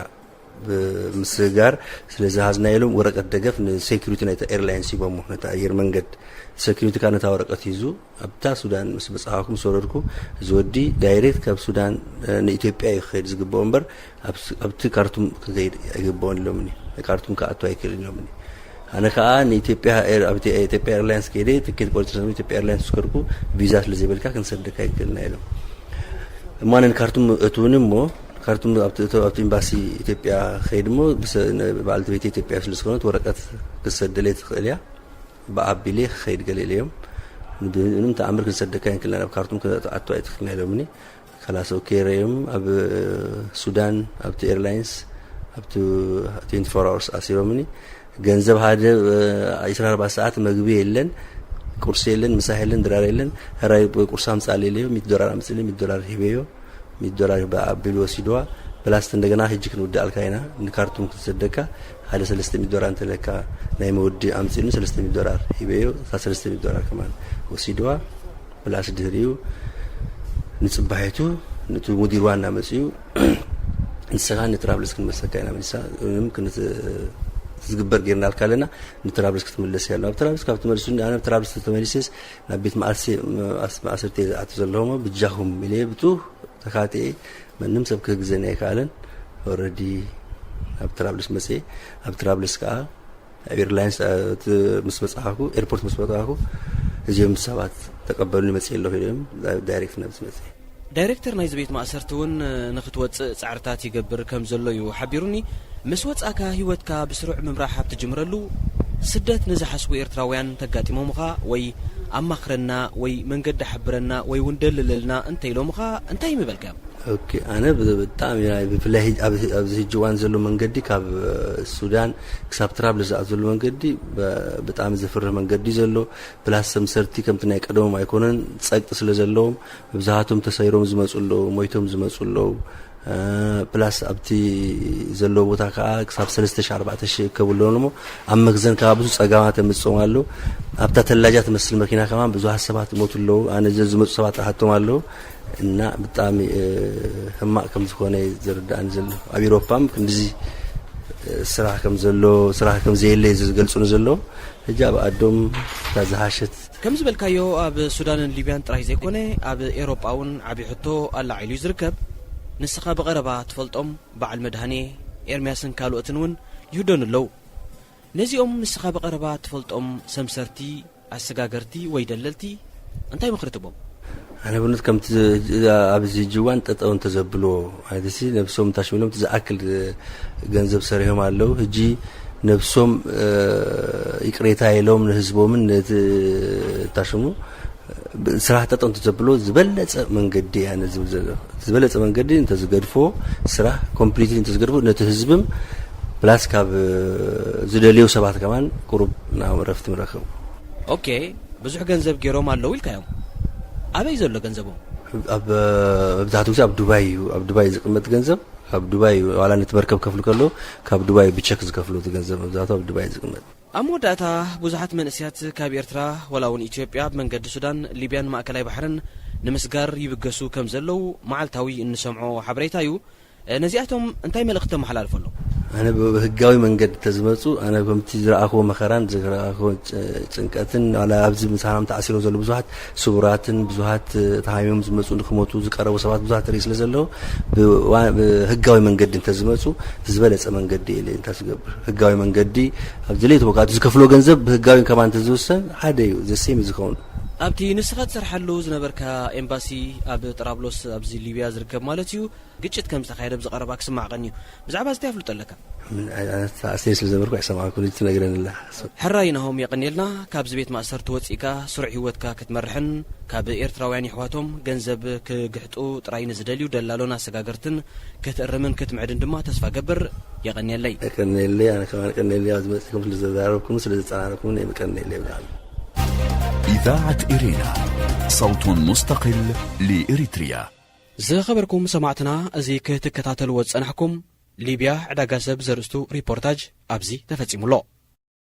ብምስግጋር ስለ ዝሃዝና ኢሎም ወረቀት ደገፍ ንሴኩሪቲ ናይታ ኤርላይንስ ሂቦሞ፣ ነታ ኣየር መንገድ። ሴኩሪቲ ከኣ ነታ ወረቀት ሂዙ ኣብታ ሱዳን ምስ በጻሕኩ፣ ምስ ወረድኩ፣ እዚ ወዲ ዳይሬክት ካብ ሱዳን፣ እ፣ ንኢትዮጵያ እዩ ክኸይድ ዝግብኦ እምበር፣ ኣብ ስ-፣ ኣብቲ ካርቱም ክኸይድ ኣይግብኦን ኢሎምኒ። ካርቱም ክኣቱ ኣይክእልን ኢሎምኒ። ኣነ ከዓ ንኢትዮጵያ ኤር- ኣብ ኢትዮ- ኢትዮጵያ ኤርላይንስ ከይደ ትኬት ቆሪፀ፣ ኢትዮጵያ ኤርላይንስ ዝከድኩ ቪዛ ስለ ዘይብልካ ክንሰደካ ኣይክእልና ኢሎም። እሞ ኣነ ንካርቱም እትውኒ እሞ ካርቱም ኣብቲ ኣብቲ ኤምባሲ ኢትዮጵያ ከይድ እሞ ምስ- ን- በዓልቲ ቤት ኢትዮጵያ ስለ ዝኾነት ወረቀት ክትሰደለይ ትኽእል እያ፣ ብኣቢሌ ክኸይድ ገለ ኢለዮም። ምንም ተኣምር ክንሰደካ ኣይንክእልና፣ ናብ ካርቱም ክትኣቱ ኣይትኽእልና ኢሎምኒ። ከላስ ኦኬ ረዮም ኣብ ሱዳን ኣብቲ ኤርላይንስ ኣብቲ ትዌንቲ ፎር ኣወርስ ኣሲሮምኒ። ገንዘብ ሓደ ዒስራ ኣርባዕተ ሰዓት መግቢ የለን፣ ቁርሲ የለን፣ ምሳሕ የለን፣ ድራር የለን። ሕራይ ቁርሲ ኣምጻለይ ኢለዮ፣ ሚእቲ ዶላር ኣምጽለይ፣ ሚእቲ ዶላር ሂበዮ። ሚእቲ ዶላር ኣቢሉ ወሲድዋ። ፕላስ እንደገና ሕጂ ክንውድኣልካ ኢና፣ ንካርቱም ክንሰደካ ሓደ ሰለስተ ሚእቲ ዶላር እንተለካ ናይ መወዲ ኣምጺእኒ፣ ሰለስተ ሚእቲ ዶላር ሂበዮ። እታ ሰለስተ ሚእቲ ዶላር ከማን ወሲድዋ። ፕላስ ድህሪኡ ንጽባሒቱ ነቲ ሙዲር ዋና መጺኡ፣ ንስኻ ንትራቭልስ ክንመልሰካ ኢና መሊሳ፣ ምንም ክን- ዝግበር ጌርናልካ ኣለና፣ ንትራቭልስ ክትምለስ እያ። ኣብ ትራቭልስ ካብ ትመልሱ፣ ኣነ ኣብ ትራቭልስ ተመሊሰስ ናብ ቤት ማእሰ- ማእስ- ማእሰርቲ እየ ዝኣቱ ዘለኹ፣ ብጃኹም ኢለ ብጡ ተካትኤ፣ ምንም ሰብ ክግዘኒ ኣይከኣለን። ኦልሬዲ ኣብ ትራቭልስ መጽኤ፣ ኣብ ትራቭልስ ከዓ ኣብ ኤርላይንስ፣ እ፣ እቲ ምስ በጻሕኩ፣ ኤርፖርት ምስ በጻሕኩ፣ እዚኦም ሰባት ተቀበሉኒ፣ መጽእ ኣለኹ ኢሎም ዳይሬክት ናብዚ መጽእ። ዳይሬክተር ናይዚ ቤት ማእሰርቲ እውን ንክትወጽእ ጻዕርታት ይገብር ከም ዘሎ እዩ ሓቢሩኒ። ምስ ወጻእካ ህይወትካ ብስሩዕ ምምራሕ ኣብ ትጅምረሉ፣ ስደት ንዝሓስቡ ኤርትራውያን ተጋጢሞምኻ ወይ ኣማኽረና ወይ መንገዲ ሓብረና ወይ እውን ደልለልና እንተኢሎምኻ እንታይ ምበልካዮም? ኦኬ፣ ኣነ ብ- ብጣዕሚ ናይ ብፍላይ ሕጂ- ኣብ- ኣብዚ ሕጂ እዋን ዘሎ መንገዲ ካብ እ፣ ሱዳን ክሳብ ትራብልስ ዝኣት ዘሎ መንገዲ ብ- ብጣዕሚ ዘፍርህ መንገዲ እዩ ዘሎ። ፕላስ ሰምሰርቲ ከምቲ ናይ ቀደሞም ኣይኮነን፣ ጸቅጢ ስለ ዘለዎም መብዛሕቶም ተሰይሮም ዝመጹ ኣለዉ፣ ሞይቶም ዝመጹ ኣለዉ። እ፣ ፕላስ ኣብቲ ዘለዎ ቦታ ከዓ ክሳብ ሰለስተ ሺሕ ኣርባዕተ ሺሕ ይእከቡ ኣለዉ እሞ ኣብ መክዘን ከዓ ብዙ ጸጋማት የምጽኦም ኣሎ። ኣብታ ተላጃ ትመስል መኪና ከማን ብዙሓት ሰባት ይሞቱ ኣለዉ። ኣነ ዘ- ዝመጹ ሰባት ጥራሓቶም ኣለዉ። እና ብጣዕሚ እ፣ ሕማቅ ከም ዝኾነ እዩ ዝርዳእኒ ዘሎ። ኣብ ኤውሮፓም ክንድዚ እ፣ ስራሕ ከም ዘሎ፣ ስራሕ ከም ዘየለ እዩ ዝገልጹኒ ዘለዉ። ሕጂ ኣብ ኣዶም እታ ዝሓሸት ከም ዝበልካዮ ኣብ ሱዳንን ሊብያን ጥራይ ዘይኮነ ኣብ ኤውሮጳ እውን ዓብዪ ሕቶ ኣላዒሉ እዩ ዝርከብ። ንስኻ ብቐረባ ትፈልጦም በዓል መድሃኔ፣ ኤርምያስን ካልኦትን እውን ይህደኑ ኣለዉ። ነዚኦም ንስኻ ብቐረባ ትፈልጦም ሰምሰርቲ፣ ኣሰጋገርቲ ወይ ደለልቲ እንታይ ምኽሪ ትቦም? ኣነ ብነት ከምቲ ኣብዚ ሕጂ እዋን ጠጠው እንተዘብልዎ፣ ማለትሲ ነብሶም እንታሽምሎም እቲ ዝኣክል ገንዘብ ሰሪሖም ኣለዉ። ሕጂ ነብሶም እ፣ ይቅሬታ ኢሎም ንህዝቦምን ነቲ ታሽሙ ስራሕ ጠጠው እንተዘብሎ ዝበለጸ መንገዲ እያ ነዚ ዝብል ዘሎ። ዝበለጸ መንገዲ እንተዝገድፎ፣ ስራሕ ኮምፕሊትሊ እንተዝገድፎ፣ ነቲ ህዝብም ፕላስ ካብ ዝደልዩ ሰባት ከማን ቁሩብ ናብ ረፍቲ ምረከቡ። ኦኬ፣ ብዙሕ ገንዘብ ገይሮም ኣለዉ ኢልካዮም። ኣበይ ዘሎ ገንዘቦም? ኣብ መብዛሕትኡ ግዜ ኣብ ዱባይ እዩ። ኣብ ዱባይ ዝቅመጥ ገንዘብ፣ ኣብ ዱባይ እዩ። ዋላ ነቲ መርከብ ከፍሉ ከለዉ ካብ ዱባይ ብቸክ ዝከፍሉ፣ እቲ ገንዘብ መብዛሕትኡ ኣብ ዱባይ እዩ ዝቅመጥ። ኣብ መወዳእታ፣ ብዙሓት መንእሰያት ካብ ኤርትራ ዋላ እውን ኢትዮጵያ ብመንገዲ ሱዳን፣ ሊብያን ማእከላይ ባሕርን ንምስጋር ይብገሱ ከም ዘለዉ መዓልታዊ እንሰምዖ ሓበሬታ እዩ። ነዚኣቶም እንታይ መልእኽቲ ተመሓላልፈሎም? ኣነ ብህጋዊ መንገዲ ተዝመጹ፣ ኣነ ከምቲ ዝረኣኽዎ መኸራን ዝረኣኽዎ ጭ- ጭንቀትን፣ ዋላ ኣብዚ ምሳናም ተኣሲሮም ዘለዉ ብዙሓት ስቡራትን ብዙሓት ተሃሚሞም ዝመጹ ንክሞቱ ዝቀረቡ ሰባት ብዙሓት ርኢ ስለ ዘለዉ፣ ብዋ- ብህጋዊ መንገዲ እንተዝመጹ ዝበለጸ መንገዲ ኢለ እንታይ ዝገብር። ህጋዊ መንገዲ ኣብዚ ለይቲ ወቃ ዝከፍሎ ገንዘብ ብህጋዊ ከማን እንተዝውሰን ሓደ እዩ፣ ዘሴም እዩ ዝኸውን። ኣብቲ ንስኻ ትሰርሓሉ ዝነበርካ ኤምባሲ ኣብ ጥራብሎስ ኣብዚ ሊብያ ዝርከብ ማለት እዩ፣ ግጭት ከም ዝተኻየደ ብዝቐረባ ክስማዕ ቀንዩ። ብዛዕባ እዚ እንታይ ኣፍልጦ ኣለካ? ምን ዓይነት ኣስቴር ስለ ዘበርኩ ኣይሰማዕኩን፣ ትነግረን ኣላ። ሕራይ ናሆም የቐንየልና። ካብዚ ቤት ማእሰርቲ ወጺእካ ስሩዕ ህይወትካ ክትመርሕን ካብ ኤርትራውያን የሕዋቶም ገንዘብ ክግሕጡ ጥራይ ንዝደልዩ ደላሎን ኣሰጋገርትን ክትእርምን ክትምዕድን ድማ ተስፋ ገብር። የቐንየለይ። የቀንየለይ፣ ኣነ ከማን ቀንየለይ፣ ኣብዚ መጺኹም ስለ ዘዛረብኩም ስለ ዘጸናነኩም የቀንየለይ ብጣዕሚ። إذاعة إرينا، صوت مستقل لإريتريا. ዝኸበርኩም ሰማዕትና፣ እዚ ክትከታተልዎ ዝጸናሕኩም ሊብያ ዕዳጋ ሰብ ዘርእስቱ ሪፖርታጅ ኣብዚ ተፈጺሙ ኣሎ።